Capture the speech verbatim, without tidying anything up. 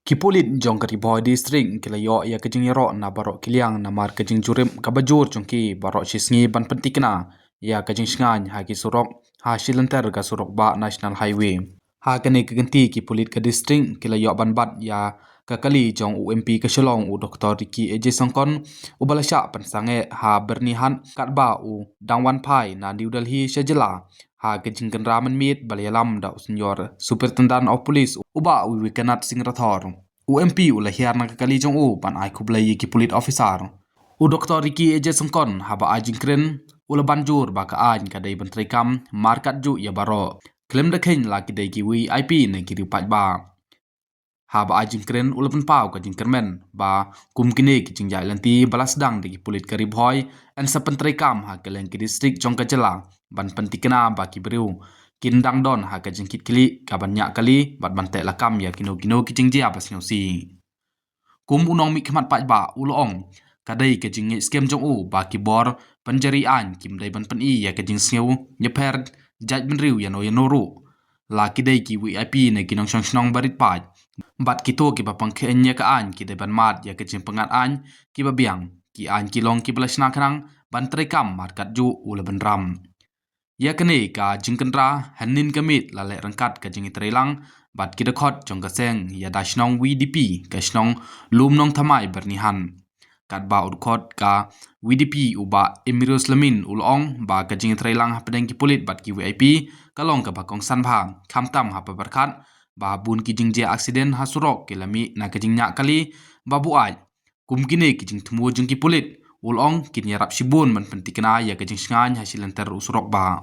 Ki pulit jong ka Ri Bhoi District ki la ïoh ïa ka jingïaroh na baroh ki liang namar ka jingjurip kaba jur jong ki baroh shi sngi ban pyntikna ïa ka jingshngaiñ ha ki surok ha shilynter ka surok bah National Highway. Ha kane ka kynti ki pulit ka district ki la ïoh ban bat ïa ka kali jong u M P ka Shillong u Doctor Ricky A J Syngkon uba la shah pynsangeh ha Byrnihat katba u dang wan phai na New Delhi sha jylla ha ka jingkynra mynmiet ba la ïalam da u Senior Superintendent of Police u Bah Vivekanand Singh Rathore. U M P u la hiar na ka kali jong u ban ai khublei ïa ki pulit officer. U Doctor Ricky A J Syngkon haba ai jingkren u la ban jur ba ka aiñ ka dei ban treikam markat juh ïa baroh khlem da kheiñ la ki dei ki V I P ne ki riew paidbah. Haba ai jingkren u la pynpaw ka jingkyrmen ba kum kine ki jingïaid lynti ba la sdang da ki pulit ka Ri Bhoi yn sa pyntreikam ha kylleng ki district jong ka jylla ban pyntikna ba ki briew kin dang don ha ka jingkitkhlieh ka ban ñiah kali bad ban teh lakam ïa kino kino ki jingjia ba sngewsih. Kum u nongmihkhmat paidbah u la ong ka dei ka jingngeit skhem jong u ba ki bor pynjari aiñ kim dei ban pyni ïa ka jingsngew ñiapher jaitbynriew ïano ïano ruh. La ki dei ki V I P ne ki nongshong shnong ba rit paid bad kito kiba pang kheiñ ïa ka aiñ ki dei ban mad ïa ka jingpyngngad aiñ kiba biang. Ki aiñ ki long kiba la shna khnang ban treikam markat juh, u la bynrap. Ïa kane ka jingkynra hynnin ka miet la leh ryngkat ka jingïatreilang bad ki dkhot jong ka seng ïada shnong V D P ka shnong Lum Nongthymmai Byrnihat. Katba u dkhot ka V D P u Bah Emerius Lamin u la ong ba ka jingïatreilang hapdeng ki pulit bad ki V I P ka long kaba kongsan bha khamtam ha pyrkhat ba bun ki jingjia aksiden ha surok ki la mih na ka jingñiah kali ba buaid. Kum kine ki jingthmu jong ki pulit u la ong kin ïarap shibun ban pyntikna ïa ka jingshngaiñ ha shilynter u surok bah.